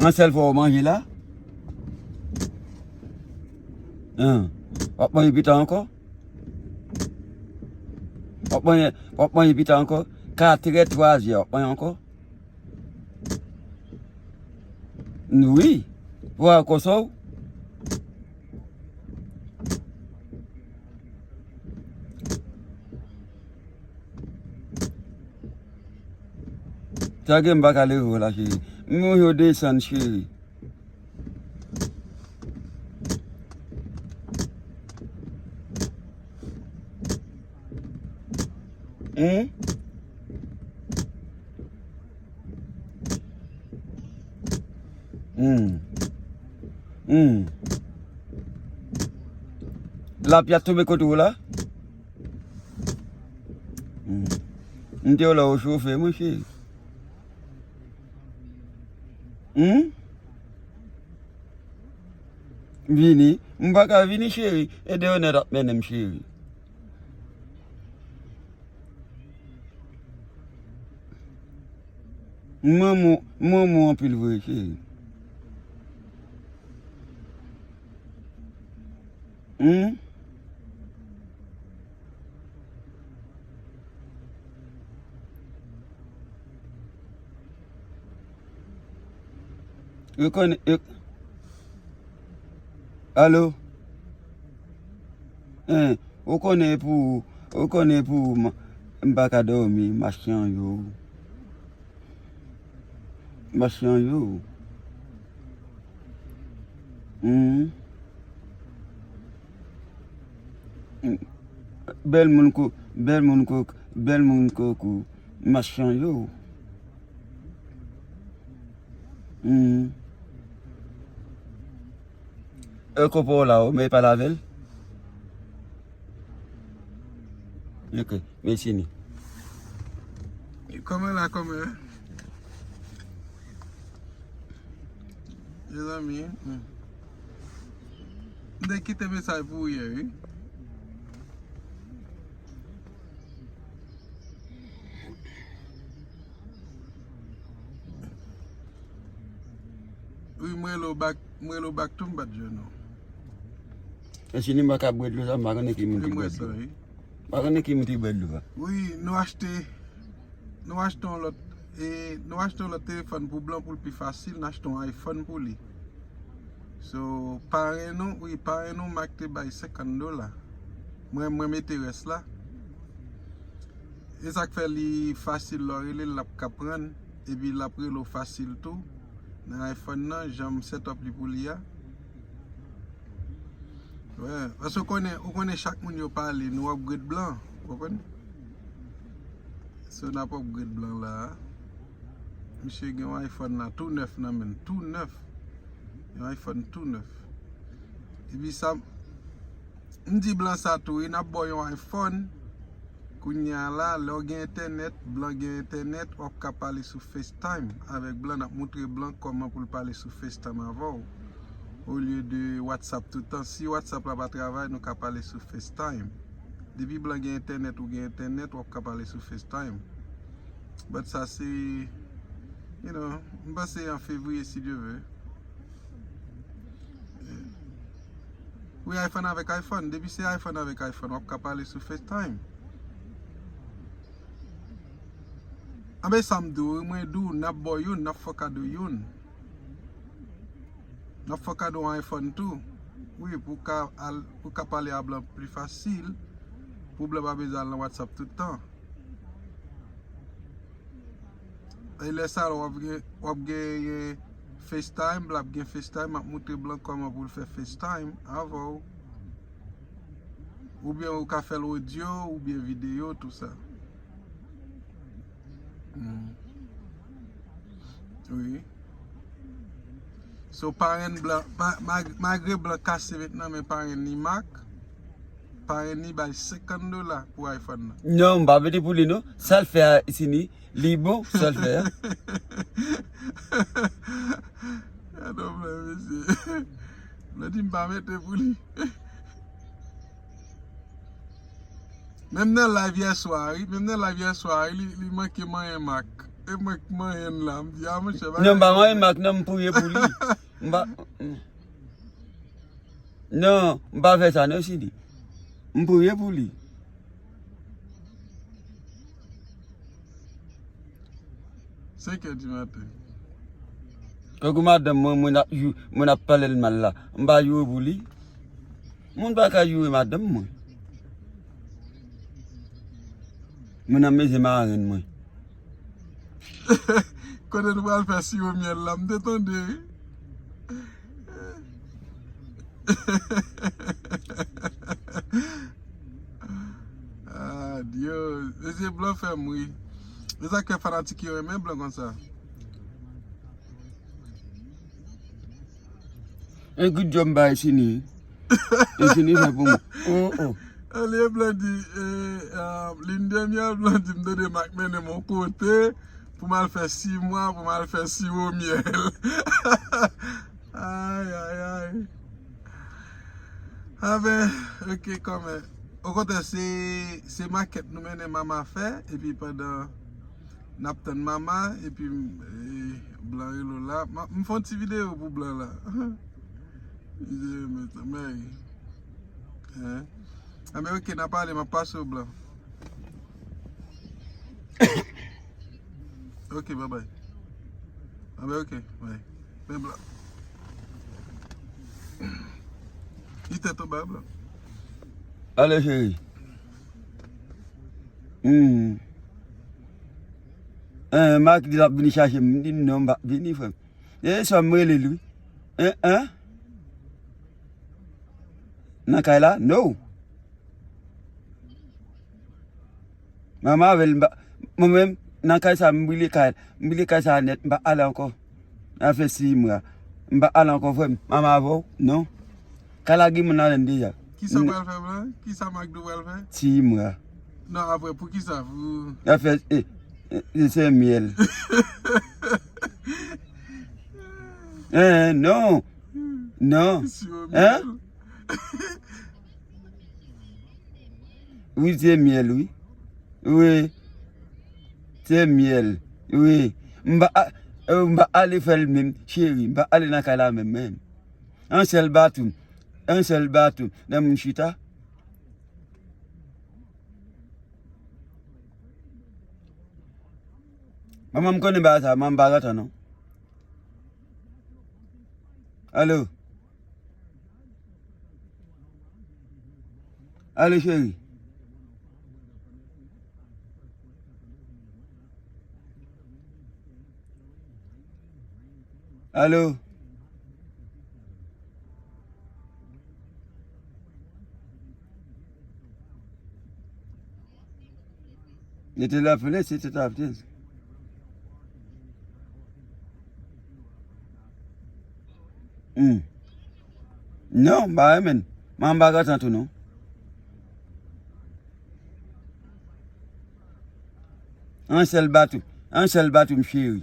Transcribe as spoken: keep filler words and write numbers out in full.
Yon sèl fwa w manje la? Hen. W ap manje pita ankò? W ap manje, w ap manje pita ankò? Katrè, twazyè, w ap manje ankò? Wi. Pou al konsa w. Sa gen m pa ka leve w la, cheri. M manje w desann, cheri. Humm? Humm. Humm. Lapli ap tonbe kote w la? Humm. M te wè w la ou chofe, monchè. Humm? Vini. M pa ka vini, cheri. E deyò nèt ap mennen m, cheri. M renmen w, m renmen w anpil vre, cheri. Humm? Yo konnen, yo, alo? Hen, ou konnen pou, ou konnen pou m, m pa ka dòmi, machan yo. Machan yo. Humm. Bèl moun ko, bèl moun ko, bèl moun kòkò, machan yo. Humm. E konpè w la, ou mèt pale avè l? Ok, mèsi ni. Kòman la, kòman? Mezanmi, hmm. M te kite mesaj pou ou yè, wi. Wi, m rele w bak, m rele w bak tou, m pa t jwenn ou. Èske ni m pa ka bwè dlo sa, m pa konnen ki moun ki bwè dlo. M pa konnen ki moun ki bwè dlo a. Wi, nou achte, nou achte yon lòt, e, nou achte yon lòt telefòn pou Blan pou l pi fasil, n achte yon iPhone pou li. So, parenn nou, wi, parenn nou, Mak te bay senkant dola. Mwen, mwen mete rès la. E sa k fè li fasil lè w rele l, l ap ka pran, epi l ap rele w fasil tou. Nan iPhone nan, jan m set up li pou li a. Wè, paske ou konnen, ou konnen chak moun yo pale, nou upgrade Blan, ou konprann? So, n ap upgrade Blan la a. Misye gen yon iPhone la, tou nèf nan men l, tou nèf. Yon iPhone tou nèf. Epi sa, m di Blan sa tou, wi, n ap ba w yon iPhone. Kounye a la, lè w gen entènèt, Blan gen entènèt, w ap ka pale sou FaceTime avèk Blan, n ap moutre Blan kòman pou l pale sou FaceTime avè w, olye de WhatsApp toutan. Si WhatsApp la pa travay, nou ka pale sou FaceTime. Depi Blan gen entènèt, ou gen entènèt, w ap ka pale sou FaceTime. But sa se, you know, m panse an fevriye, si Dye vle. Wi, iPhone avèk iPhone. Depi se iPhone avèk iPhone, w ap ka pale sou FaceTime. Anben, sa m di w, mwen di w, n ap ba w youn, n ap fè w kado youn. N ap fè w kado yon iPhone tou. Wi, pou w ka al, pou w ka pale a Blan pli fasil, pou Blan pa bezwen al nan WhatsApp tout tan. E lè sa a, w ap gen, w ap gen FaceTime, Blan ap gen FaceTime, m ap moutre Blan kòman pou l fè FaceTime avè w. Oubyen ou ka fè l odyo, oubyen videyo, tou sa. Hmm. Wi. So, parenn Blan, ma-, ma-, malgre Blan kase met nan men parenn li Mak, parenn li bay senkant dola pou iPhone nan. Non, m pa mete pou li non. Sa l fè a, Sini, li bon, sa l fè a. Gade yon blan, mesye. Blan di m pa mete pou li. Menm nan live yè swa, wi, menm nan live yè swa, wi, li, li manke manyen Mak. E mwen k manyen l la, m di, a, monchè, non, m pa manyen Mak, non, m priye pou li. M pa, non, m pa fè sa, non, Sidi. M priye pou li. Senkè di maten. Tankou madanm mwen, mwen ap, mwen ap pale l mal la. M pa joure pou li. Moun pa ka joure madanm mwen. Mwen nan mezi marenn mwen. Kote nou pral fè siwo myèl la, m te tande, wi. Ah, Dios. Mesye, blan fè m ri. E sa k fè fanatik yo renmen blan konsa. E good job bay Sini. E Sini fè pou mwen. Oh, oh. Olye Blandi, e, e, lin dènyè Blandi, m tande Mak mennen m yon kote pou m al fè sis mwa, pou m al fè siwo myèl. Ay, ay, ay. A ben, ok, kòmè. Okontrè, se, se makèt nou mennen Mama fè, epi pandan n ap tann Mama, epi, e, blan rele w la. Ma, m fè yon ti videyo pou blan la. Videyo, men, men, hein? A, men ok, n a pale, m ap pase w blan. Ok, bye bye. A, men ok, bye. Men blan. Li tèt anba blan. Ale, cheri. Hmm. Eh, Mak di l ap vini chache m. M di non, m p ap vini, frè m. E sa m rele l, wi. Eh, eh? Nan kay la? No. Mama avè l, m pa, mwen menm, nan kay sa, m brile kay, m brile kay sa nèt, m pa ale ankò. Nan fè sis mwa. M pa ale ankò, frè m. Mama avè w? Non. Kay la gen moun ladan l deja. Kisa pral fè, blan? Kisa Mak di w pral fè? Sis mwa. Non, apre, pou kisa? Pou... Nan fè, e, e, e, se myèl. Eh, non. Non. Siwo myèl. Wi, se myèl, wi. Wi. Se myèl. Wi. M pa, a, e, m pa ale fè l menm, cheri. M pa ale nan kay la menm, menm. Yon sèl bathroom. Yon sèl bathroom. Nan moun chita. Manman m konnen bagay sa, manman m pa gentan non. Alo. Alo, cheri. Alo. Mete la fenèt, se te ta fenèt. Hmm. Non, m pa renmen. Manman m pa gentan tou non. Yon sèl bathroom. Yon sèl bathroom, cheri.